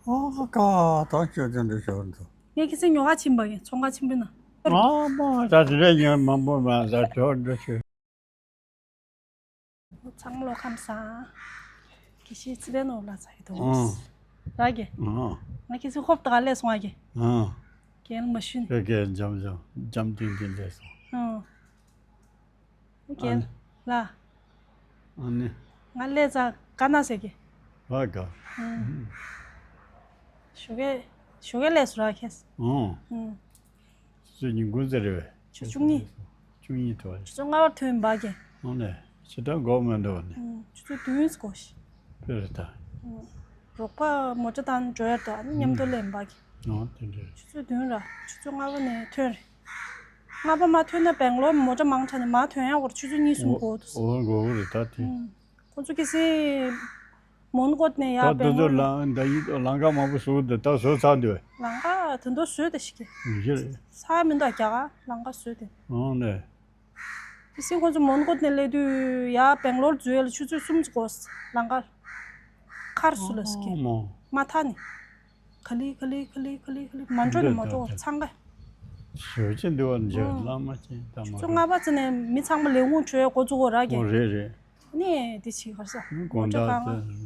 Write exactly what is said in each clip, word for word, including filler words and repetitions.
ཨ་ཀ་ད་ཁྱོད་ཅན་འདྲ་ཤོར་འདུག་ངས་ཁྱེད་ཚོའི་ཉོ་ག་ཕྱིན་པ་ཡིན། ཚོང་ཁང་ཆེན་པོའི་ནང་། ཨ་མ་ད་དེ་འདྲ་ཉོན་མང་པོ་མ་ད་ཁྱོད་འདྲ་ཤོར། ཚང་མ་ལོ་ཁམས་བཟང་། དགེ་བཤེས་ཚེ་རིང་ནོར་བུ་ལགས་ཚ་ཡི་དོ། ཨང་། རག་གི་ཨང་། ང་ཁྱེད་ཚོའི་ཧོབ་ཏེ་ག་ལས་སོང་ཨ་གི་ཨང་། རྒན་མ་ཤུན། རེ་རྒན་འཇམ་འཇམ་འཇམ་ཐིང་ཐིང་ལས་སོང་། ཨང་། རྒན་ལ། ཨ་ནི། ང་ལས་ཚ་ག་ན་ཟེར་གི་ཨ་ག་ཨང་། ཞོགས་ཀས་ཞོགས་ཀས་ལས་སུ་རག་ཁེས། ཨང་། ཨང་། ཚོད་ཉིན་གུང་ཟེར་རེད་བས། ཆུ་ཆུང་ཉིད། ཆུང་ཉིད་དོ། ཆུ་ཚོད་ལྔ་པར་ཐོན་འབའ་གི་ཨང་ལས་ཕྱི་དྲག་འགོག་མི་འདུག་ནི། ཨང་། ཆུ་ཚོད་བདུན་སྐོར་ཞིག་དཔེ་རེད་ད། ཨང་། རོགས་པ་མོ་ཊ་དང་འགྲོ་ཡ་དོ་ཨ་ནི་མཉམ་དུ་ལེན་འབའ་གི་ཨང་དེ་འདྲས། ཆུ་ཚོད་བདུན་ར་ཆུ་ཚོད་ལྔ་པ་ནས་ཐོན་རེད། ལྔ་པ་མ་ཐོན་ན་སྦེང་ལོར་མོ་ཊ་མང་དྲགས་ནས་མ་ཐོན་ཡ་བར་ཆུ་ཚོད་གཉིས་གསུམ་འགོར་འདུག་འོ་འགོར་གི་རེད་ད་དེ། ཨང་། ཁོ་ཚོ་གལ་སྲིད་མོན་གྷོ་ནས་ཡར་ད་དེ་སྦེང་ཚོ་ལོར། ལང་ད་ཡིད་ལང་ཀ་མང་པོ་བཟོ་འདི་ད་བཟོ་ཚར་འདུག་ལང་ཀ་དོན་དུ་བཟོས་ད་ཞིག་གི་ཡིན་གྱི་རེད། ཚར་མི་འདུག་རྒྱ་གར་ལང་ཀ་བཟོས་ཏེ། ཨང་ནས། གལ་སྲིད་ཁོ་ཚོ་མོན་གྷོ་ནས་སླེབས་དུས་ཡར་སྦེང་ལོར་འཛུལ་ཡ་ལ་ཆུ་ཚོད་གསུམ་ཙམ་འགོར། ལང་ཀ་ཁར་སུ་ལ་སྐྱེ། ཨོ་མོ། མ་ཐག་ནི། ག་ལི་ག་ལི་ག་ལི་ག་ལི་ག་ལི་མ་འགྲོ་ནི་མ་འགྲོ་བར་འཚང་ཀ། ཞོད་ཅན་འདི་བ་འཇོག་ཨོ། བླ་མ་ཅན་ད་མ་ཆུ་ཚོད་ལྔ་པ་ཙམ་ནས་མི་ཚང་མ་ལས་ཁུངས་བྲོས་འགོ་བཙུགས་འོ་ར་གི་ཨོ་རེད་རེད། ནས་དེ་ཕྱི་གར་ས། དགོང་དག་དེ་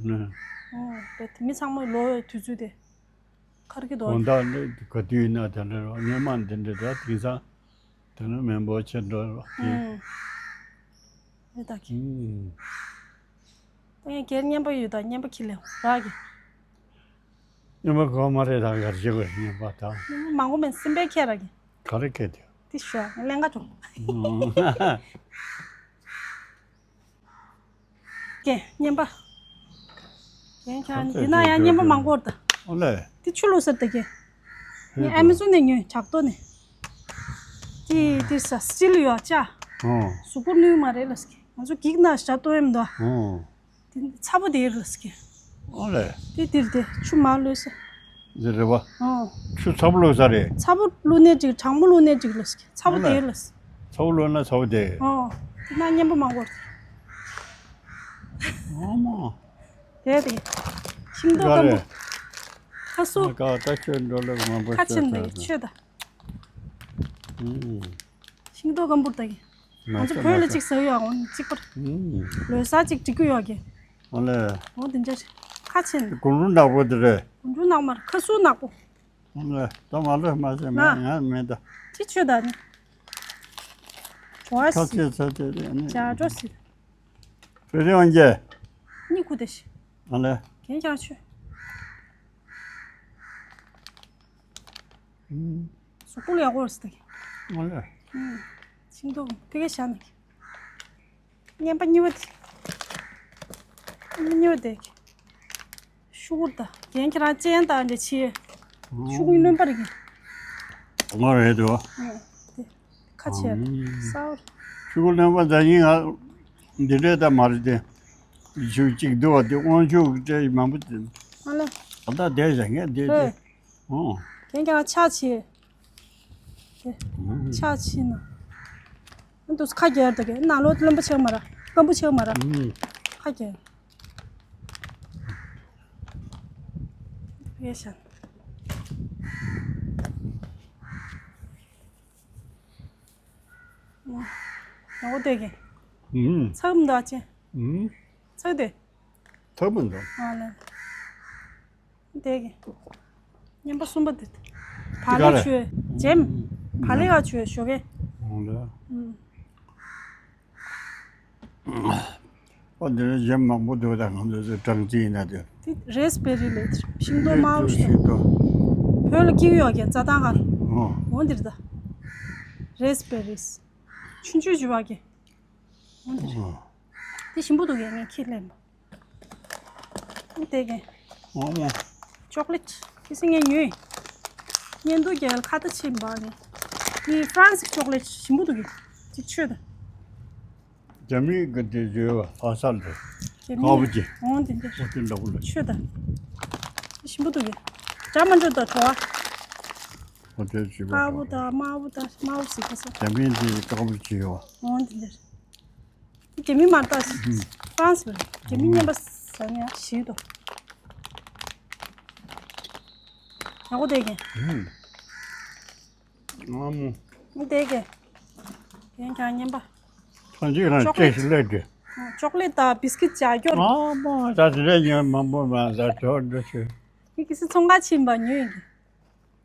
ནས། ཨོ་དེ་མི་ཚང་མ་ལོ་དུས་ཚོད་དེ། ཁར་གི་དོ། དགོང་དག་ནི་ག་དུས་ཡིན་ན་དེ་འདྲ་རོ་སྔོན་མ་འདི་འདྲ་ར་དེང་སང་། དེ་ནི་མེ་འབོར་ཆེ་འགྲོ་རོགས་ཀྱིས། ཨུམ། རེད་ད་ཀྱི། ཨུམ། ད་ངས་སྒེར་རྔན་པ་ཡོད་ད་རྔན་པ་ཁྱི་ལས་རག་གི། རྔན་པ་གོ་མ་རེད་ད་གར་བྱེད་དགོས་རྔན་པ་ད། རྔན་པ་མང་པོ་མེད་སེམས་པའི་ཁྱེད་རག་གི། ག་རེ་ཁྱེད་དེ། དེ་ཤོག་ངས་ལེན་ག་འགྲོ། ཨུམ། ཀྱེ་རྔན་པ། རྒན་ཁྱེད་རང་འདི་ན་ཡང་རྔན་པ་མང་པོ་རེད་ད། ཨོ་ལེ། འདི་ཆུ་བླུགས་ས་རེད་ད་ཀྱེ། ངས་ཨེ་མེ་ཛོན་ནས་ཉོས་བྲག་ཏོ་ནས། འདི་འདི་ས་སི་ལི་ཡོད་ཨ་ཅག་ཨོ། གཟུགས་པོ་ནུས་མ་རེད་ལ་སྐྱེ། ང་ཚོ་འགྱིག་ན་ཞག་ཏོ་ཡམ་དོ། ཨོ། འདི་ཚ་པོ་དེ་རེད་ལ་སྐྱེ། ཨོ་ལེ། འདི་འདིར་དེ་ཆུ་མ་བླུགས་ས། འདི་རེད་བ། ཨོ། ཆུ་ཚ་པོ་བླུགས་ས་རེད། ཚ་པོ་བླུགས་ནས་ཅིག་གྲང་མོ་བླུགས་ནས་ཅིག་ལ་སྐྱེ། ཚ་པོ་ཨོ་ལེ། དེ་རེད་ལ་སྐྱེ། ཚ་པོ་བླུགས་ན་ཚ་པོ་དེ། ཨོ། འདི་ན་རྔན་པ་མང་པོ་རེད། ཨོ་མ། དེ་དེ། ཤིང་ཏོག་སྐམ་པོ། ཁ་སོ། ཁ་ཁ་ཆོས་འགྲོ་ལེགས་མང་པོ་ཁ་ཆེན་ཆོས་དེ་ཆོས་ད། ཤིང་ཏོག་སྐམ་པོ་ད་གི། ང་ཚོ་བོད་ལ་གཅིག་ཟ་ཡོད་ཨང་གཅིག་པར། ལོས་ཟ་གཅིག་འགྲིག་གི་ཡོད་གི། ཨོ་ལེ། འོ་དེ་འདྲ་ཁ་ཆེན། དགུང་ལོ་ནག་པོ་དེ་རེད། དགུང་ལོ་ནག་མར་ཁ་སོ་ནག་པོ། ཨོ་ལེ། ད་མ་ལོས་མ་ཟེར་མེད་ང་མེད་ད། ཅི་ཆོས་ད་ནི། བྲོ་བ་ཁ་སི། ཆེ་ཚ་ཆེ་རེད་ནི། ཇ་བྲོ་སི། བོད་རིགས་དབང་རྒྱལ། གཉིད་ཁུག་བསྡད་ཤི། ཨ་ལེ། རྒན་ཁྱེད་རང་ཆོས། ཨུམ། གཟུགས་པོ་ལ་ཡག་པོ་རེད་ཟེར་ད་གི། ཨ་ལེ། ཨུམ། ཤིང་ཏོག་ཕ་གི་བཞག་ན་གི། རྔན་པ་གཉིས་པ་དེ། རྔན་པ་གཉིས་པ་དེ་གི། ཤུ་གུར་ད། རྒན་ཁྱེད་རང་ཅན་དང་འདྲ་ཆེ། ཤུ་གུ་རློན་པ་རེད་གི། ང་རེད་དོ། ཨུམ། དེ། ཁ་ཆེ། ཨང་། སའུ། ཆུ་བོ་ལེན་པ་ད་ཡིན་ང་འདི་འདྲའི་ད་མ་རེད་དེ། ཆུ་གཅིག་འདུག་བ་དེ་དབང་ཆུ་གི་སྤྲད་མང་པོ་དེ། ཨ་ལ། ད་ལྟ་དེ་བཞག་ངས་དེ་དེ། ཧེ། ཨོ། དེ་ཀྱང་ཆ་ཆེ། དེ། ཨང་། ཆ་ཆེ་ན། ཨ་འདུག་ཁ་རྒྱལ་ད་གི་ན་ལོ་རློན་པ་ཆགས་མ་ར་སྐམ་པོ་ཆགས་མ་ར། ཨང་། ཁ་རྒྱལ། ཡེ་ཤ། ཡག་པོ་བསྡད་ཀྱི། ཨུམ། ཚགས་མི་འདུག་ཨ་ཅེ། ཨུམ། ཚགས་བསྡད། ཚགས་མི་འདུག་ཨ་ལེ། བསྡད་ཀྱི། རྔན་པ་གསུམ་པ་འདི། བག་ལེབ་བྱོས། འཇམ། བག་ལེབ་ཡག་བྱོས་ཞོགས་ཀས། ཨ་ལེ། ཨུམ། ཨོ་འདི་ནི་གཞན་མང་པོ་འདུག་ད་ང་ཚོ་ཚོ་སྦྲང་རྩི་ཡིན་ན་དེ། འདི་རེས་པེ་རི་ལས་དེ་ཤིང་ཏོག་དམར་པོ་ཞིག་ཤིང་ཏོག་བོད་ལ་སྐྱེ་གི་ཡོད་ཀྱང་རྩྭ་ཐང་ཁར། ཨོ། འོ་འདིར་ད། རེས་པེ་རིས། ཆུང་ཆུང་ཞིག་བ་ཀྱི། འོ་འདིར། ཨོ། འདི་ཞིམ་པོ་འདུག་ཡ་ངས་ཁྱེར་ལེན་པ། འདི་དེ་གི། ཨོ་མོ། ཅོག་ལེ་ཊི། ཁྱེད་སེ་ངས་ཉོས། ཉན་དུ་རྒྱལ་ཁ་ད་ཆེན་པ་ནི། འདི་ཧྥ་རན་སི་ཅོག་ལེ་ཊི་ཞིམ་པོ་འདུག་གི། འདི་ཆོས་ད། རྒྱ་མིའི་གི་དེ་བརྗོད་པ་ཧ་སལ་རེད། རྒྱ་མི་དཀར་པོ་ཅིག་འོང་དེ་འདྲ། ཨོ་དེ་འདྲ་པོ་ལ། ཆོས་ད། ཞིམ་པོ་འདུག་གི། འདྲ་མ་འདྲ་ད་བྲོ་བ། ཨོ་དེ་ཞིམ་པོ། དཀར་པོ་ད་དམར་པོ་ད་དམར་པོ་ཟེར་གི་ས། རྒྱ་མིའི་དེ་དཀར་པོ་ཅིག་ཡོད། འོང་དེ་འདྲ། རྒྱ་མི་མ་ལྟ་ཞིག་ཧྥ་རན་སི་རེད། རྒྱ་མི་རྔན་པ་ཟ་ནས་ཞིག་ཏོ། ཡག་པོ་བསྡད་ཀྱི། ཨ་མོ། མི་བསྡད་ཀྱི། ཡང་ཀྱང་ཉན་པ། ཐོན་ཅིག་རང་ཅོག་ལེ་ཊི། ཅེས་ལེ་ཊི། ཨ། ཅོག་ལེ་ཊི་དང་བིས་ཀིཊ་ཇ་སྐྱོར། ཨ་མོ། ད་དེ་འདྲ་ཉོན་མང་པོ་མ་ད་དོ་འདྲ་ཞིག་ངས་གལ་སྲིད་ཚོང་ཁང་ཕྱིན་པ་ཉོས་ཡིན་གྱི།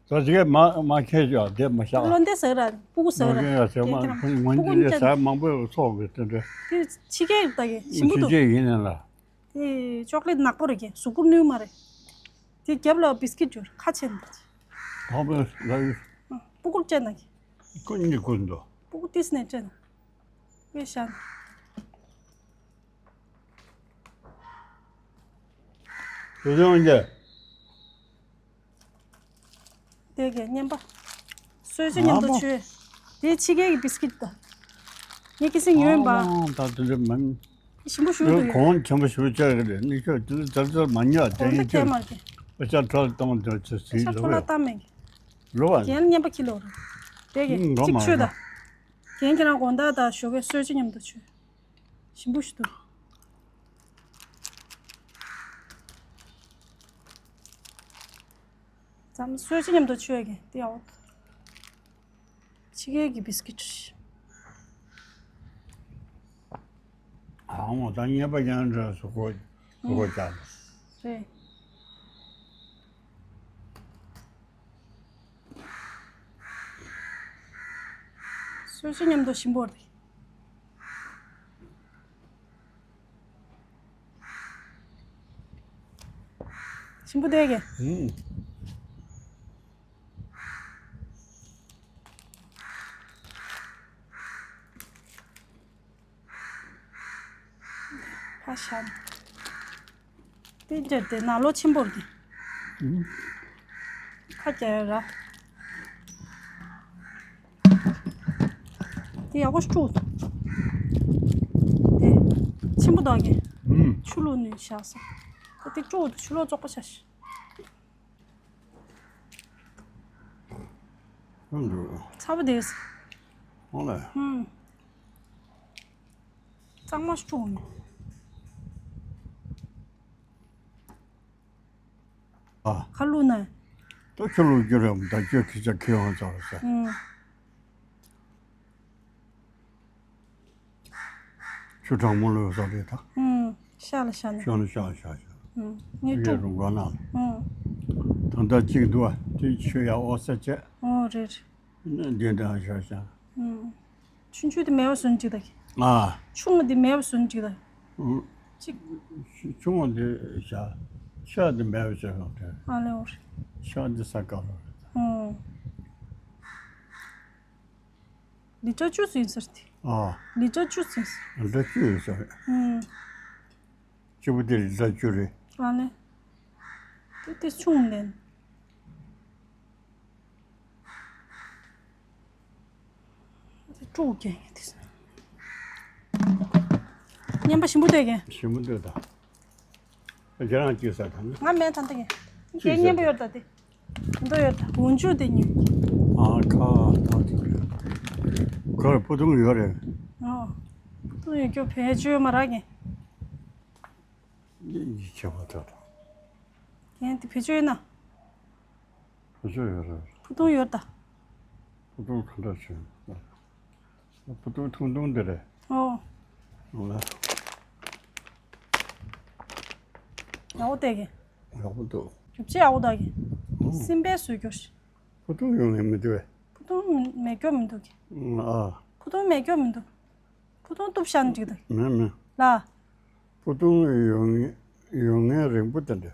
ད་དེ་གས་མ་མ་ཁྱེར་ཅོག་དེ་མ་བཞག་བློ་འདས་ཟེར་ར་སྤུ་གུ་ཟེར་ར། མ་ཁྱེར་ཡ་ཟེར་མ་ཁྱེད་ཁྱེད་རང་ངོ་སྤུ་གུ་ཉིད་ལས་ཟ་མང་པོ་ཚོགས་གི་དེ་འདྲ། དེ་ཕྱི་རྒྱལ་ད་གི་ཞིམ་པོ་འདུག་ཕྱི་རྒྱལ་ཡིན་ན་ལ། དེ་ཅོག་ལེ་ཊི་ནག་པོ་རེད་གི། གཟུགས་པོ་སྣུན་མ་རེད། དེ་རྒྱབ་ལ་བིས་ཀིཊ་ཡོད་ཁ་ཕྱེ་ན། ད་བས་ལ་ཡོད། སྤུ་གུར་སྤྲད་ན་གི། ཀུན་གྱིས་ཀུན་ཏུ། སྤུ་གུ་ཏིས་ནས་སྤྲད་ན། དཔེ་ཤ་ན། དེ་ཡང་རྒྱ། དེ་གས་ཉན་པ། གསོལ་ཇ་མཉམ་དུ་མཆོད། དེ་ཕྱི་རྒྱལ་གྱི་བིས་ཀིཊ་དང་། ངས་གལ་སྲིད་ཉོས་པ། ཨ་ད་དེ་འདྲ་མིན། ཞིམ་པོ་ཞུ་འདུག་ཡོད། གོང་ཆེན་པོ་ཞུ་བྱ་གི་རེད། ནི་ཁྱོད་དེ་ཚོ་ཙར་ཙར་མ་ཉོ་དེ་གོང་ཡིན་ད་ཁྱད་ཁྱོད། མ་རྒྱལ། ཨ་ཅག་ཁྲག་གཏོང་དེ་ཚོ་ཟིན་ལོ་ཁོ་ལ་གི། བཏང་མེད་གི། ལོ་བ། རྒན་ཉན་པ་ཁྱི་ལོ་རེད། དེ་གས་ཨང་གཅིག་མཆོད་ད། རྒན་ཁྱེད་རང་དགོང་དག་དང་ཞོགས་ཀས་གསོལ་ཇ་མཉམ་དུ་མཆོད། ཞིམ་པོ་ཞིག་འདུག་ཙམ་གསོལ་ཇ་མཉམ་དུ་མཆོད་ཀྱི་དེ་ཡག་པོ་འདུག་ཕྱི་རྒྱལ་གྱི་བིས་ཀིཊ། ཨ་མོ་ད་ཉེས་པ་ཡང་འདྲ་སུ་གོ་སུ་གོ་ཅག་རེད། གསོལ་ཇ་མཉམ་དུ་ཞིམ་པོ་རེད། ཞིམ་པོ་བསྡད་ཀྱི། ཨུམ། ཕ་ཤ། དེ་འདྲ་དེ་ནང་ལོགས་ཆེན་པོ་རེད། ཨུམ། ཁ་རྒྱག་ཡ་ར། དེ་ཡག་པོ་དཀྲུགས། དེ་ཆེན་པོ་འདུག་གི། ཨུམ། ཆུ་བླུགས་ནས་བཞག་ས། དེ་དཀྲུགས་ཆུ་ལོག་བཙོག་པོ་བྱ་ཞིག་ཨུམ། ཚ་པོ་དེ། ཨོ་ལེ། ཨུམ། གཙང་མ་དཀྲུགས་ནས། ཨ། ཁ་བླུགས་ན། ད་ཁྱོད་བླུགས་རྒྱུ་རེད་མོ། ད་ཁྱོད་ཁྱི་ཅག་ཁྱི་ཡོང་ཚར་ཟེར། ཨུམ། ཆུ་གྲང་མོ་བླུགས་ས་རེད་ད། ཨུམ། ཤ་ལ་ཤ་ན། ཤ་ལ་ཤ་ཤ་ཤ། ཨུམ། ངས་ངས་དཀྲུགས། རུང་ག་ན། ཨུམ། ད་ལྟ་གཅིག་འདུག་ཨ། དེ་ཆུ་ཡ་ཨོ་ས་བྱས། ཨོ་རེད་རེད། ན་འདི་འདྲ་ཤ་ཤ། ཨུམ། ཆུང་ཆུང་དེ་མེད་པ་བཟོ་ན་ཅིག་ད། ཨ། ཆུང་བ་དེ་མེད་པ་བཟོ་ན་ཅིག་ད། ཨུམ། ཅིག་ཆུང་བ་དེ་ཤ། ཤ་དེ་མེད་པ་བཟོས་ལོག་དེ། ཨ་ལེ་འོ་རེད། ཤ་འདི་ས་དཀར་ལོ་རེད། ཨུམ། ལི་ཊར་བཅུ་ཙམ་ཡིན་ས་རེད་དེ། ཨ། ལི་ཊར་བཅུ་ཙམ་ཡིན་ས། ལི་ཊར་བཅུ་ཡིན་ས་རེད། ཨུམ། གཅིག་པུ་དེ་ལི་ཊར་བཅུ་རེད། ཨ་ལེ། དེ་དེ་ཆུང་ལེན། དེ་དཀྲུགས་ཀྱི་དེ། ཉན་པ་ཞིམ་པོ་འདུག་གི། ཞིམ་པོ་འདུག་ད། ཁྱེད་རང་གཅིག་ཟ་དང་། ང་མེད་ད་ལྟ་གི། གཅིག་ཟ། ངའི་མཉེན་པོ་ཡོད་ད་དེ། མདོ་ཡོད་ད། འོན་ཆུ་དེ་ཉོས། ཨ་ཁ་ཐག་ཐུག་རེད། ཁོར་ཕུ་ཐུང་ཡོད་རེད། ཨོ། ཕུ་ཐུང་ཡོད་རྒྱུ་བེད་སྤྱོད་མ་རག་གི། ཡིད་ཆེས་པ་ད་དང་། ངས་དེ་བེད་སྤྱོད་ཡོད་ན། བེད་སྤྱོད་ཡོད་རེད། ཕུ་ཐུང་ཡོད་ད། ཕུ་ཐུང་ག་འདྲ་བྱུང་། ཕུ་ཐུང་ཐུང་ཐུང་དེ་རེད། ཨོ། ལ། ཡག་པོ་བསྡད་གི། ཡག་པོ་འདུག་རྒྱུ་ཆ་ཡག་པོ་འདུག་གི། ཨོ། སེམས་པའི་བཟོས་རྒྱུ་ཞིག་ཕུ་ཐུང་ཡོང་ངེས་མི་འདུག་བས། ཕུ་ཐུང་མེད་རྒྱུ་མི་འདུག་གི། ཨ། ཕུ་ཐུང་མེད་རྒྱུ་མི་འདུག་ཕུ་ཐུང་གཏུབ་བཞག་ན་འགྲིག་ད། མེད་མེད། ལ། ཕུ་ཐུང་ཡོང་ངེས་ཡོང་ངེས་རིང་པོ་དེ་འདྲ།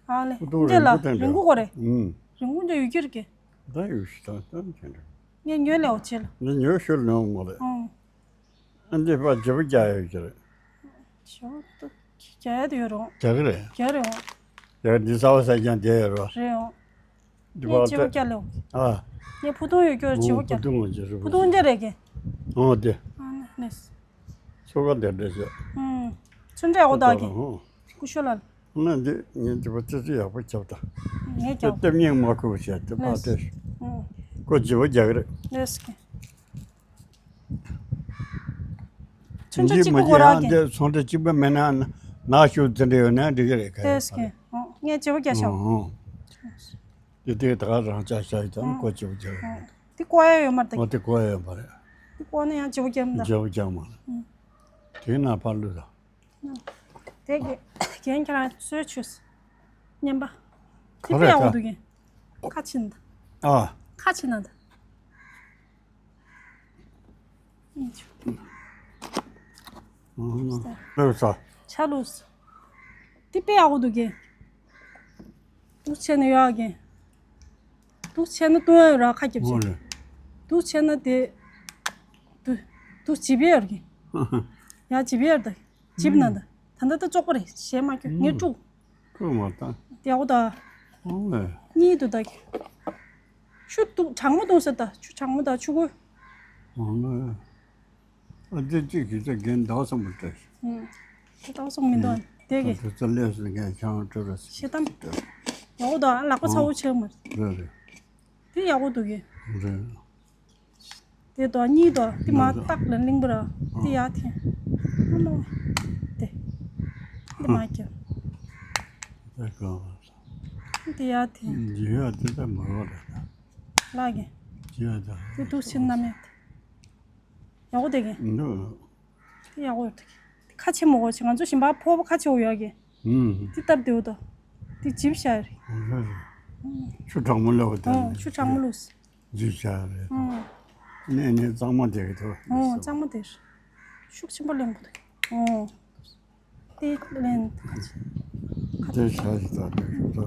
ཨ་ལེ། ཕུ་ཐུང་འདྲ་ལ་རིང་པོ་དེ་འདྲ། རིང་པོ་གོ་རེད། ཨུམ། རིང་པོ་འདྲ་ཡོད་ཀྱི་རེད་གི། ད་ཡོད་ཤི་ད་ད་དེ་འདྲ། ངས་ཉོས་ལེ་འོ་ཆེ་ལ། ངས་ཉོས་ཤོར་ནས་འོང་མ་རེད། ཨང་། ཨ་འདི་ཕར་བརྗེ་པོ་རྒྱག་ཡོད་ཀྱི་རེད། ཞོ་ད་རྒྱག་ཡ་དེ་ཡོད་རུང་། རྒྱག་གི་རེད། རྒྱག་རེད་འོང་། ཡ་འདི་ཚ་བ་ཟ་ཀྱང་བསྡད་ཡོད་རོ། རེད་འོང་། འདི་ངས་བརྗེ་པོ་བརྒྱབ་ལེ། ཨ། ངས་ཕུ་ཐུང་ཡོད་རྒྱུར་བརྗེ་པོ་བརྒྱབ། ཕུ་ཐུང་བརྗེ་རེད། ཕུ་ཐུང་འདི་རེད་གི། ཨོ་དེ། ཨ་ནི་ནི། ཚོ་ག་འདི་འདྲ་བྱས། ཨུམ། ཚུན་ཆད་འོ་ད་གི། ཨོ། སྐུ་ཞོ་ལ། ཨ་ནི་འདི་ངས་འདི་པ་ཙི་ཙི་ཡག་པོ་བརྒྱབ་ད། ངས་བརྒྱབ། ལྟེབ་ཉེས་མ་ཁུག་བྱས་ཏེ་ཕ་ནི། ཏེ། ཨུམ། ཁོ་བརྗེ་པོ་རྒྱག་གི་རེད། ནི་སི་གི། ཚོན་ཁྲ་གཅིག་པོ་ཁོ་རང་གི། འདི་ཚོན་ཁྲ་གཅིག་པོ་མེད་ན་ནག་ཤོས་དེ་འདྲ་ཡོད་ན་འགྲིག་གི་རེད་ཁ་ཡ། ཏེས་ཀྱི། ཨོ། ངས་བརྗེ་པོ་རྒྱག་ཤོག་ཨོ། དེ་དེ་ད་ག་རང་ཅག་བྱ་ཡི་ཙང་ཨ། ཀོ་ཅི་བོ་ཅི་རེད། དེ་ཀོ་ཡ་ཡོད་མ་རེད། ཨོ་དེ་ཀོ་ཡ་ཡོད་མ་རེད། དེ་ཀོ་ན་ཡང་ཅི་བོ་རྒྱབ་མ་རེད། ཅི་བོ་རྒྱབ་མ་རེད། དེ་ན་ཕར་ལུས་ད། དེ་གི་རྒན་ཁྱེད་རང་གསོལ་མཆོད། བསྙེན་པ། དེ་ག་རེ་པེ་ཡག་པོ་ད། འདུག་གི། ཁ་ཕྱེ་ན་ད། ཨ། ཁ་ཕྱེ་ན་ད། ཨུ། ལོས་ས། ཆ་ལུས། དེ་དཔེ་ཡག་པོ་འདུག་གི། འདུག་བྱས་ན་ཡོད་གི། འདུག་བྱས་ན་ལྟུང་ཡ་ཡོད་ར་ཁ་རྒྱབ་ཨོ་བྱས། ལེ། འདུག་བྱས་ན་དེ། འདུག་འདུག་འཇིབ་ཡ་ཡོད་གི། ཡ་འཇིབ་ཡ་ཡོད་ད། འཇིབ་ན་ད། ད་ལྟ་ད་བཙོག་པ་རེད་ཞེས་མ་སྐྱོ་ངས་དཀྲུག་དཀྲུག་མ་ད། དེ་ཡག་པོ་ད། ཨོ་ལེ། གཉིད་འདུག་ད། ཆུ་འདུག་གྲང་མོ་འདུག་ཟེར་ད་ཆུ་གྲང་མོ་ད་ཆུ་ཁོལ། ཨོ་ལེ། ཨ་ཙི་ཙི་གི་ཙི་རྒན་ཟླ་བ་གསུམ་པ་སྤྲད། ཨུམ། ཟླ་བ་གསུམ་མི་འདུག་དེ་གི། ད་ཙི་ལས་སུ་རྒན་ཆང་སྤྲོད་ར་ཤེས་དམ། ཡག་པོ་ད་ལག་པ་ཚ་བོ་ཆེ་མ་རེད། རེད་རེད། དེ་ཡག་པོ་འདུག་གི། རེད། དེ་དོ་གཉིས་དོ་དེ་མ་ཏག་ལ་གླིང་བུ་ར་དེ་ཡག་ཐེ། ཨ་མ། དེ། དེ་མ་ཀྱ། དེ་ག་བ། དེ་ཡག་ཐེ། ཇི་ཡ་དེ་ད་མ་རོ་རེད། ལགས་གི། ཇི་ཡ་ད། དེ་འདུག་ཕྱིར་ན་མེད། ཡག་པོ་དེ་གི། འདུག་དེ་ཡག་པོ་ཡོད་དེ་གི། དེ་ཁ་ཆེ་མོ་གོ་ཆེ་ང་ཚོ་ཞིམ་པ་ཕོ་བ་ཁ་ཆེ་བོ་ཡོད་གི། ཨུམ། དེ་སྟབས་བདེ་བོ་དོ། དེ་ཇིབ་ཤ་རེད། ཆུ་གྲང་མོ་ལོག་དེ། ཨོ་ཆུ་གྲང་མོ་ལོག་ཇིབ་ཤ་རེད། ཨོ། ནས་ནས་གཙང་མ་དེ་གི་དོ། ཨོ་གཙང་མ་དེ་རེད། ཤུགས་ཆེན་པོ་ལེན་དགོས་དེ། ཨོ། དེ་ལེན། དེ་ཆ་ཞིག་དང་དེ་ཞུ་ད།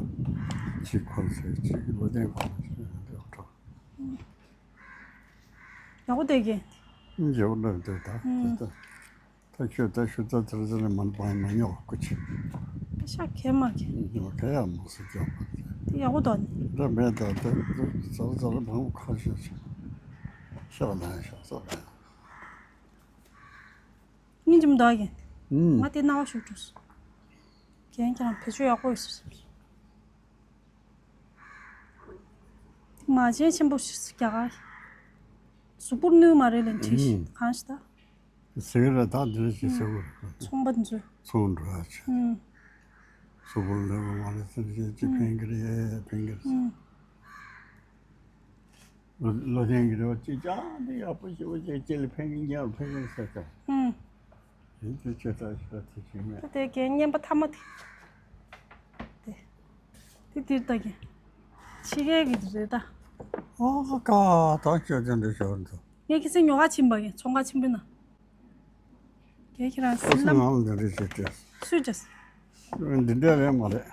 ཅིག་ཁོ་ཚོས་ཅིག་བློ་ལྡན་ཁོ་ཚོས་འདེབས་གྲོགས། ཡག་པོ་དེ་གི། འཇེའུ་འདྲ་འདུག་ད་དེ་ད། ད་ཁྱོད་ད་ཞུ་ད་དེར་ཟེར་ནས་མ་པང་མ་ཉོ་ཀུ་ཆེ། ཤ་ཁེ་མ་ཁེ། ཉོ་ཁེ་ཡ་མ་སུ་ཅོ། དེ་ཡག་པོ་དོ་ནི། འདྲ་མེད་ད་དེ་ཟར་ཟར་བང་ཁ་ཤས་ཤག་ན་ཤག་ཟ་བས། སྙིང་རྗེ་མོ་འདུག་གི། ཨུམ། ང་དེ་རྣ་བ་ཞུ་འགྲོ་སོང་། རྒན་ཁྱེད་རང་བེད་སྤྱོད་ཡག་པོ་ཡོད་སོང་། དེ་མ་བྱན་ཆེན་པོ་ཞིག་རྒྱ་གར། གཟུགས་པོར་གནོད་མ་རེད་ལན་བྲིས་ཤིག་ཨུམ། གང་ཞིག་ད། ཟེར་ར་ད་འདི་ཞིག་ཟེར་བར། ཚོང་པ་འཛུལ། ཚོང་འགྲོ་ཡ་ཆེ། ཨུམ། གཟུགས་པོར་གནོད་མ་རེད་ཟེར་ཅིག་ཅིག་ཕན་གི་རེད་ཕན་གི་རེད། ཨུམ། ལོ་ལོ་ཆེན་གྱི་རེ་བ་ཅི་ཅང་དེ་ཡག་པོ་ཞེ་པོ་ཅིག་ཅི་ལ་ཕན་གྱི་ཉར་ཕན་གྱི་ཟེར་ཀྱང་། ཨུམ། ཡིན་དུ་ཆེ་ད་ཞེ་དྲག་དེ་ཞིག་མེད། དེ་གའི་བསྙེན་པ་ཐ་མ་དེ། དེ་དེ་འདིར་ལྟ་གི། ཕྱི་རྒྱལ་གྱི་རེད་ད། ཨོ་ཀ་ད་ཁྱོད་ཅན་དུ་ཤོར་འདུག་ངས་ཁྱེད་ཚོའི་ཉོ་ག་ཕྱིན་པ་གི་ཚོང་ཁ་ཆེན་པོའི་ནང་། རྒན་ཁྱེད་རང་ཁོ་ཚོ་སེམས་ནང་ལ་འདི་འདྲ་ཞིག་སྤྲད། སུས་བྱས། འདི་འདྲ་རེད་མ་རེད།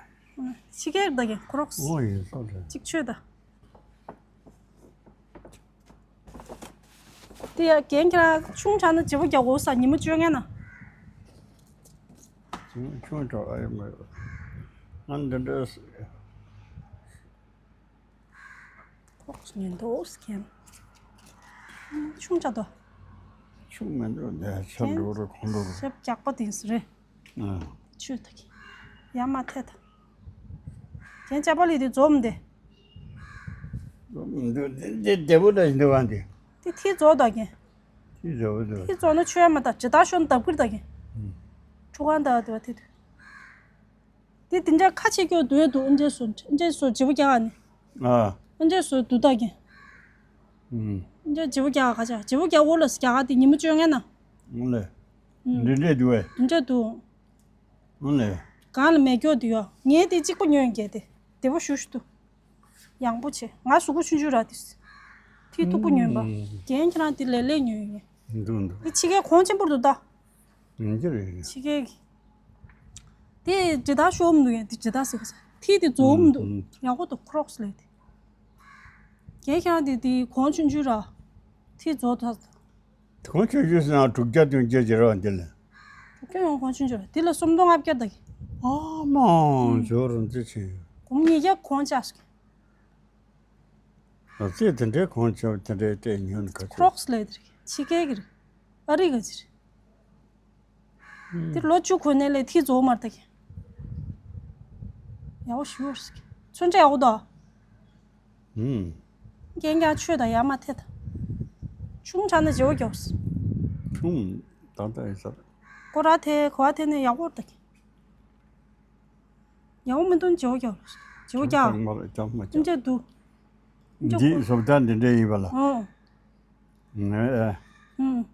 ཕྱི་རྒྱལ་ད་གི་ཁོ་རོགས། ཨོ་ཡིན་སོ་རེད། གཅིག་ཆོད་ད། དེ་ཡ་རྒན་ཁྱེད་རང་ཆུང་དྲགས་ན་བརྗེ་པོ་རྒྱག་དགོས་ས་ཉི་མ་བཅོ་ལྔ་ན། ཆུང་ཆུང་དྲགས་ཨ་ཡོད་མ་ཡོད། ང་འདི་འདྲ། ཁོག་ཉན་འདུག་སྐྱེམ། ཆུང་དྲགས་དོ། ཆུང་མི་འདུག་འདི་ཆ་འགྲོ་རུ་ཁོང་འགྲོ་རུ། ཞབས་རྒྱག་པ་དེ་སུ་རེད། ཆུ་ད་གི། ཡ་མ་ཐེ་ད། རྒན་ཅག་པ་ལི་དེ་འཛོམས་དེ། འཛོམས་འདུག་དེ་དེ་བདེ་པོ་ད་ཞིག་འདུག་ག་འདི། དེ་ཐི་རྫོགས་ད་གི། ཐི་རྫོགས་འདུག་ཐི་རྫོགས་ན་ཆོས་ཡ་མ་ད་ཇི་ལྟར་ཤོན་ལྡབ་ཀིར་ད་གི། ཁྲུ་གང་ད་དེ་བ་ཐི་དུ། དེ་དེ་འདྲ་ཁ་ཆེ་སྐྱོ་དུ་ཡ་དུ་ཨན་ཇེ་སོ་ཨན་ཇེ་སོ་ཇི་བུ་རྒྱག་ག་ནི། ཨ། ཨན་ཇེ་སོ་དུ་ད་གི། ཨན་ཇེ་ཇི་བུ་རྒྱག་ག་ཁ་ཆེ་ཇི་བུ་རྒྱག་འོ་ལ་སི་རྒྱག་ག་དེ་ཉི་མ་བཅོ་ལྔ་ན། འོ་ལེ། འདི་འདྲས་འདུག་བས། འདི་འདྲས་འདུག་འོ་ལེ། གང་ལ་མེ་སྐྱོ་དུ་ཡོ། ངས་དེ་གཅིག་པ་ཉོས་ཡིན་གྱི་དེ། དེ་བོ་ཞུ་ཞུ་དུ། ཡང་པོ་ཆེ། ང་གཟུགས་པོ་ཆུང་ཆུང་ར་དེ། ཐི་ཐུག་པོ་ཉོས་པ། ཨུམ། རྒན་ཁྱེད་རང་དེ་ལས་ལས་ཉོས་ཡིན། འདུག་འདུག་དེ་ཕྱི་རྒྱལ་གོང་ཆེན་པོར་འདུག་ད། ཡིན་གྱི་རེད། ཕྱི་རྒྱལ་གྱི། དེ་ཇི་ལྟར་ཤོར་མི་འདུག་ཡང་དེ་ཇི་ལྟར་ཟེར་གི་ས། ཐི་དེ་རྫོགས་མི་འདུག་ཨུམ། ཡག་པོ་འདུག་ཁོ་རོགས་ལས་དེ། རྒན་ཁྱེད་རང་དེ་དེ་གོང་ཆུང་ཆུང་ར། ཐི་རྫོགས་ད། གོང་ཆུང་ཆུང་ཟེར་ན་དྲུག་བརྒྱ་བདུན་བརྒྱ་ཅིག་རེད་བ་འདི་ལ། དྲུག་བརྒྱ་ཡང་གོང་ཆུང་ཆུང་རེད། འདི་ལ་སུམ་སྟོང་ལྔ་བརྒྱ་ད་གི། ཨ་མ། ཇོ་རུ་འཛི་ཆེ། གོང་ཉིས་བརྒྱ་གོང་ཆགས་སོང་། ཨ་ཙི་དེ་འདྲའི་གོང་ཆེ་བ་དེ་འདྲའི་སྤྲད་ཉོན་ག་ཚོད། ཁོ་རོགས་ལས་དེ་རེད། ཕྱི་རྒྱལ་གི་རེད། ཨ་རི་ག་ཅི་རེད། དེ་ལོ་བཅུ་གོང་ནས་ལས་ཐི་རྫོགས་མར་ད་གི། ཡག་པོ་ཞུ་བར་ཟེར་གི། མཚོན་ཆ་ཡག་པོ་འདུག་ཨུམ། རྒན་རྒྱག་ཆོས་དང་ཡ་མ་ཐེ་ད། ཆུང་དྲགས་ན་བརྗེ་བོ་རྒྱོབས། ཆུང་ད་ལྟ་ཡིན་ས་རེད། ཀོ་ར་ཐེ་གོ་བ་ཐེ་ནས་ཡག་པོ་ད་གི། ཡག་པོ་མི་འདུག་བརྗེ་བོ་རྒྱོབས། བྱེད་སྒོ་རྒྱག་ཅང་མ་རེད། ཅང་མ་ཅང་། འདི་འདྲ་འདུག་འདི་བཟོ་ལྟ་འདི་འདྲ་ཡིན་པ་ལ། ཨོ། ངས་ཨ། ཨུམ།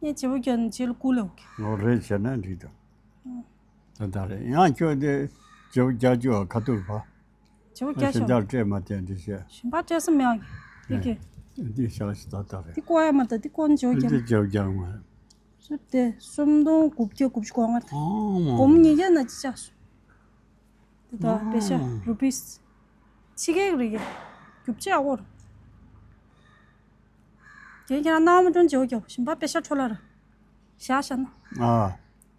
ངས་བྱེད་སྒོ་རྒྱག་ནས་རྗེས་ལ་སྐུ་ལ་འོ་གི། ངོ་རེ་བྱས་ན་འགྲིག་འདུག་ཨུམ། ད་ད་རེད། ཡང་ཁྱོད་དེ་བྱེད་སྒོ་རྒྱག་རྒྱུ་ཁ་ཐུག་བ། བྱེད་སྒོ་རྒྱག་ཞོག་ཞེ་དྲག་སྤྲད་མ་བསྟན་འདི་བྱས། ཞིམ་པ་སྤྲད་ས་མེད་ཨ་གི། འདི་གི། འདི་བྱ་ཞིག་ད་ད་རེད། འདི་བཀོག་ཡ་མ་ད་འདི་བཀོག་ནས་བྱེད་སྒོ་རྒྱག་འདི་བྱེད་སྒོ་རྒྱག་མ་རེད། སུ་དེ་སུམ་སྟོང་དགུ་བརྒྱ་དགུ་བཅུ་གོ་ལྔ་དང་། ཨང་། སྒོར་མོ་ཉིས་བརྒྱ་ན་ཅི་ཆགས་སོང་། དེ་དག་པེ་ཤ་རུ་པིས། ཕྱི་རྒྱལ་གྱི་རིགས་རྒྱུ་ཆ་ཡག་པོ་རེད། རྒན་ཁྱེད་རང་སྣང་བ་མ་སྤྲོ་བྱེད་སྒོ་རྒྱག་ཞིམ་པ་པེ་ཤ་འཕྲོ་བརླག་ར། བཞག་བཞག་ན། ཨ།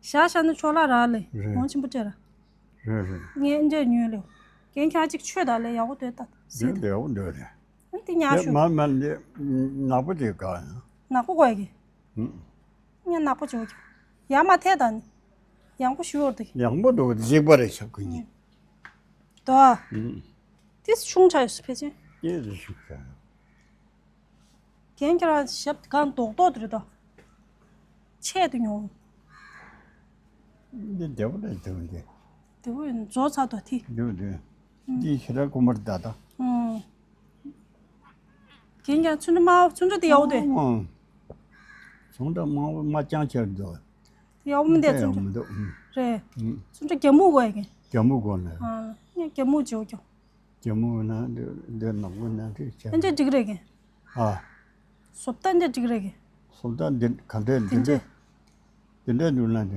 བཞག་བཞག་ན་འཕྲོ་བརླག་རག་ལེ། རེད། གོང་ཆེན་པོ་སྤྲད་ར། རེད་རེད། ངས་འདྲ་ཉོས་ལེ། རྒན་ཁྱེད་རང་གཅིག་མཆོད་ད་ལེ་ཡག་པོ་འདུག་ད། ཟེར་ད། ཡག་པོ་འདུག་རེད། ཨ་འདི་ཉག་ཤོག་མ་མ་ལེ། ནག་པོ་དེ་ག་ཡང་། ནག་པོ་དགོས་ཀྱི། ཨུ། ངས་ནག་པོ་བྱེད་ཀྱི། ཡར་མར་ཐད་ད་ནི། ཡང་པོ་ཞུ་བར་འདུག་ཡང་པོ་འདུག་གཅིག་པ་རེད་ཤག་ཁོ་གཉིས། ཨུ། དོ། ཨུ། ཏིས་ཆུང་ཆ་ཡོད་སུ་ཕལ་ཆེར། ཏིས་ཆུང་ཆ་ཡོད། རྒན་ཁྱེད་རང་ཞབས་གང་རྡོག་རྡོག་དེ་རེད་དོ། ཆད་དུ་མྱོང་། འདི་བདེ་པོ་རེད་འདུག་འདི། བདེ་པོ་ཡིན་རྫོགས་ཚར་དོ་དེ། འདུག་འདུག་ཨུ། འདི་ཞེ་དྲག་དཀོན་པོ་རེད་ད་ད། ཨུ། རྒན་ཁྱེད་རང་ཚོན་ཁྲ་དམར་པོ་ཚོན་ཁྲ་དེ་ཡག་པོ་འདུག་ཨང་། ཚོན་ཁྲ་དམར་པོ་དམར་རྐྱང་ཆེར་འདུག་དེ་ཡག་པོ་མི་འདུག་དེ་ཚོན་ཡག་ཁྲ། མི་འདུག་ཨུ། རེད། ཨུ། ཚོན་ཁྲ་རྒྱ་སྨུག་དགོས་ཡ་རྒན། རྒྱ་སྨུག་དགོས་ནས། ཨ། ངས་རྒྱ་སྨུག་བྱེད་དགོས་ཀྱང་། རྒྱ་སྨུག་ན་འདི་འདི་ནག་པོ་ན་འདི་བྱས། ཨ་འདྲ་འགྲིག་རེད་རྒན། ཨ། བཟོ་ལྟ་འདྲ་འགྲིག་རེད་རྒན། བཟོ་ལྟ་འདི་ག་འདྲས་འདི་འདྲས། འདི་འདྲས་འདུག་ན་འདི་འདྲ། ཨ། འདི་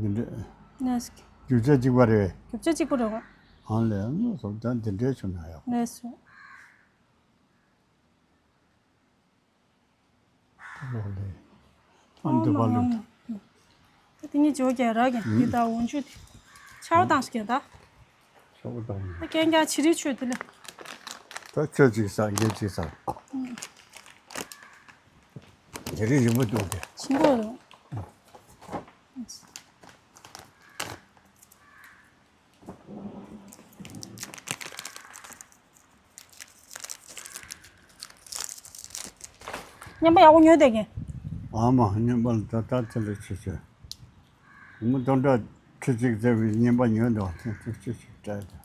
འདྲས། ནས། རྒྱུ་ཆ་གཅིག་པ་རེད། རྒྱུ་ཆ་གཅིག་པ་རེད། ཨ་ལས་ཨ་བཟོ་ལྟ་འདི་འདྲས་བྱུང་ན་ཡག་པོ། ལས་སོ། ལོག་ལས། ཨ་འདི་བ་ལུག་ད་དེ་གཉིས་ཇོ་རྒྱལ་ར་རྒན་འདི་ད་འོན་ཆུ་དེ། ཆར་པ་བཏང་ཞིག་རྒན་ད། ཆར་པ་བཏང་། ད་རྒན་རྒྱ་ཆི་རིའི་ཆུ་དེ་ལས། ད་ཆུ་གཅིག་ཟ་རྒན་གཅིག་ཟ། དེ་རིང་རིང་པོ་འདུག་དེ། ཆི་འགོ་རུ། རྔན་པ་ཡག་པོ་ཉོས་བསྡད་མཁན། ཨ་མ་རྔན་པ་ལ་ད་ལྟ་དེ་ལ་ཆེ་ཆེ། མི་སྟོང་ཕྲག་ཁྲི་གཅིག་བརྩེ་བའི་རྔན་པ་ཉོས་འདུག་ཆེ་ཆེ་ཆེ་ཆེ་སྤྲད་དེ།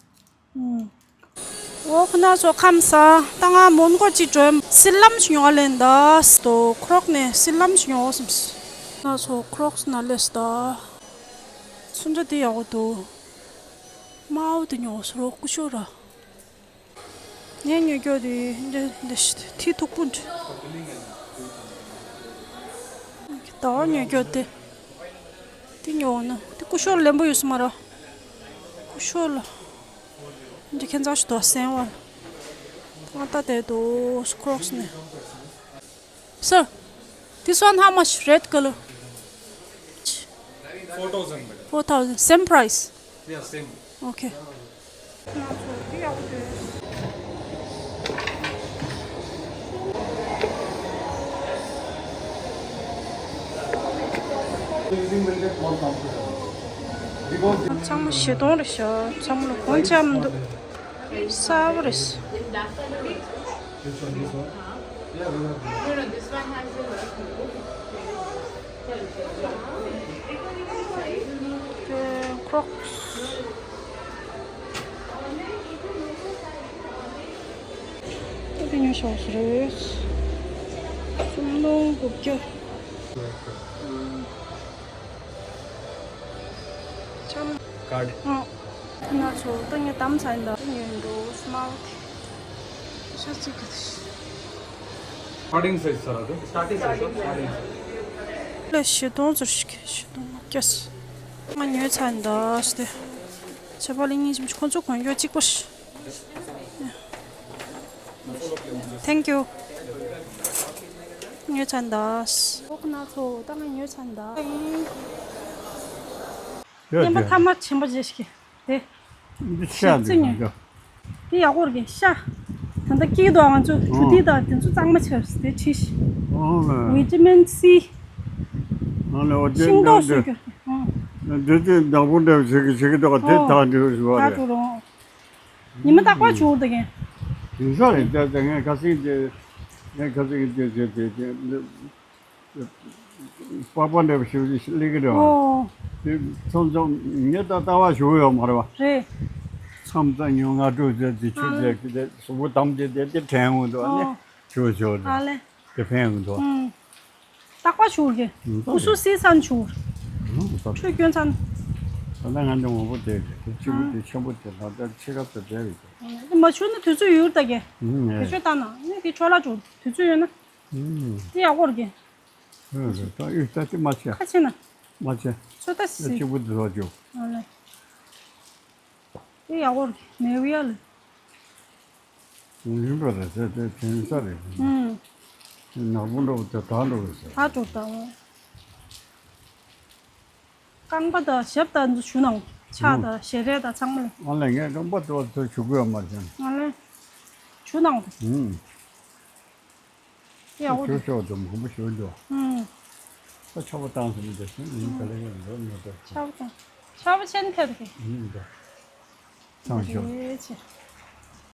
ཨོ་ཁོ་ན་ཚོ་ཁམས་བཟང་། ད་ང་མོན་གྷོ་ཅིག་འགྲོ། སི་ལམ་ཞིག་ཉོ་ལེན་ད་སྟོ། ཁོ་རོག་ནས་སི་ལམ་ཞིག་ཉོ་སམ། ང་ཚོ་ཁོ་རོག་ན་ལས་ད། ཚོན་ཁྲ་དེ་ཡག་པོ་འདུག་དམར་པོ་དེ་ཉོ་སོ་རོ་ཀུ་ཤོ་ར། ངས་ཉོ་རྒྱུ་དེ་འདི་འདི་ཤི་ཐི་ཐུག་པོ་འདྲ། ཟླ་བ་ཉོ་རྒྱུ་དེ། དེ་ཉོ་ན་དེ་ཀུ་ཤོར་ལེན་པོ་ཡོད་ས་མ་ར། ཀུ་ཤོར་ལ། འདི་ཁྱེད་ཚ་ཞིག་དོ་སེང་བ། ང་ལྟ་དེ་དོ་ཁོ་རོག་ནས། Sir, this one how much? Red color. Four thousand, madam. Four thousand. Same price? Yeah, same. Okay. Using will get more comfortable. Because ཚང་མ་བཞི་སྟོང་རེད་ཤག་ཚང་མ་ལ་གོང་ཆག་མི་འདུག་གསར་པ་རེད། This one, this one. Yeah, we have. No, no, this one has a lot of. Crocs. ཨ་ཕི་ཉོ་ཤོག་ཟེར་རེད། སུམ་སྟོང་དགུ་བརྒྱ། ཆམ། Card. ཨ། ང་ཚོ་ད་ངས་དམ་ཚ་ཡིན་ད་ཉོས་འགྲོ་སྨྲ་བ་དེ། ཤ་ཚིག་གི་དེ། Starting size, sir, ཨ་ད། Starting size, sir, starting size. ལས་བཞི་སྟོང་ཙམ་ཞིག་བཞི་སྟོང་ལྔ་བརྒྱ། ང་ཉོས་ཚར་ཡིན་ད་ཟེར་ཏེ། ཆ་པ་ལ་གཉིས་ཅིག་ཁོང་ཚོ་གོན་རྒྱུ་གཅིག་པ་ཞིག Thank you. ཉོས་ཚར་ཡིན་ད། ཨོ་ཁོ་ན་ཚོ་ད་ང་ཉོས་ཚར་ཡིན་ད། ཡོད་རྔན་པ་ཡོད། ཐ་མག་ཆེན་པོ་ཞིག་དེ། འདི་ཤ་ཞིག་ཙི་ཉོས། འདི་ཡག་པོ་རེད་ཤ། ད་ལྟ་སྐྱིད་དོ་ང་ཚོ་གྲུ་ཏི་དང་དེ་ཚོ་གཙང་མ་ཆེར་དེ་ཁྲིད་ཤི། ཨོ་ལེ། ཝི་ཊ་མིན་སི། ཨོ་ལེ། ཨོ་དེ་ཤིང་ཏོག་འདི་སུ་གྱུར་ཏེ། ཨོ། འདི་དེ་བདག་པོ་འདྲ་བྱེད་ཀྱི་བྱེད་ཀྱི་འདུག་དེ། ཨོ། ད་འདྲི་བ་ད་རེད། འགྲོ་རོགས། ཉི་མ་རྟག་པར་བྱུང་འདུག་གན། ཡིན་ས་རེད། ད་ད་ངས་ཁ་སང་དེ་ངས་ཁ་སང་དེ་དེ་དེ་དེ་པགས་པ་འདྲ་བ་ཞིག་སླེབས་ཀྱི་འདུག་ཨོ། མཚམས་མཚམས་ངས་ད་ལྟ་བ་ཞུ་ཡོད་མ་རེད་བ། རེད། མཚམས་མཚམས་ཉུང་ང་དྲུག་ཙམ་དེ་ཆུ་ཨ་ཙེ་གི་དེ་གཟུགས་པོ་དམ་དེ་དེ་དེ་དྲན་འོང་འདུག་ཨ་ནི། ཨོ། ཞུ་ཞུ་ཨ་ལེ། དེ་ཕན་འོང་འདུག་ཨང་། རྟག་པ་ཞུ་གི། ཨང་། སྐུ་གཟུགས་སི་ཚན་ཞུ། ཨང་། ད་ཆུ་སྐྱོན་ཚན། ད་ལྟ་ང་འདི་ངོ་བོ་དེ་གི་དེ་གཅིག་པུ་ཨང་། དེ་ཆེན་པོ་དེ་ད་ལྟ་ཕྱི་རབ་ཏུ་བསྡད་ཡོད་ཀྱང་། ཨ་ལེ། མ་ཞུ་ན་དུས་ཚོད་ཡོད་ད་གི། ཨང་། དེ་ཆུ་ལྟ་ན་ནི་དེ་ཆོ་ལ་ཅུ་དུས་ཚོད་ཡོད་ན། ཨང་། དེ་ཡག་པོ་རེད་གི། ཨ་རེད། ད་ཨེ་ད་ཅི་མ་བྱས། ཁ་ཕྱེ་ན། མ་བྱས། ཚོད་ལྟ་ད་སི། གཅིག་པུ་འདི་ལོག་རྒྱུ། ཨ་ལེ། དེ་ཡག་པོ་རེད། མེ་བི་ཡ་ལེ། ཡིན་པ་རེད་ཟེར་དེ་དྲན་ས་རེད། ཨུམ། ནག་པོ་འགྲོ་བ་དེ་དག་འགྲོ་བ་ཟེར། ད་འགྲོ་ད། རྐང་པ་དང་ཞབས་དང་ཚོ་ཞུ་ནའོ། ཕྱག་དང་ཞལ་རས་དང་ཚང་མ་ལ། ཨ་ལེ། ངས་རྐང་པ་དེ་བ་ཚོ་ཞུ་དགོས་ཡ་མ་བྱུང་། ཨ་ལེ། ཞུ་ནའོ། ཨུམ། ཡག་པོ་ཞུ་འདུག་ཆོག་འདུག་མང་པོ་ཞུ་འདུག་ཨུམ། ད་ཆར་པ་བཏང་སོང་འདུག་ཨུམ། ག་ལེ་ག་ལེ་འགྲོ་མི་འདུག་ཆར་པ་བཏང་། ཆར་པ་ཆེན་ཐེབས་ཀྱི། ཨུམ། འདུག་ཚང་ཞོག་རེད་ཆེ།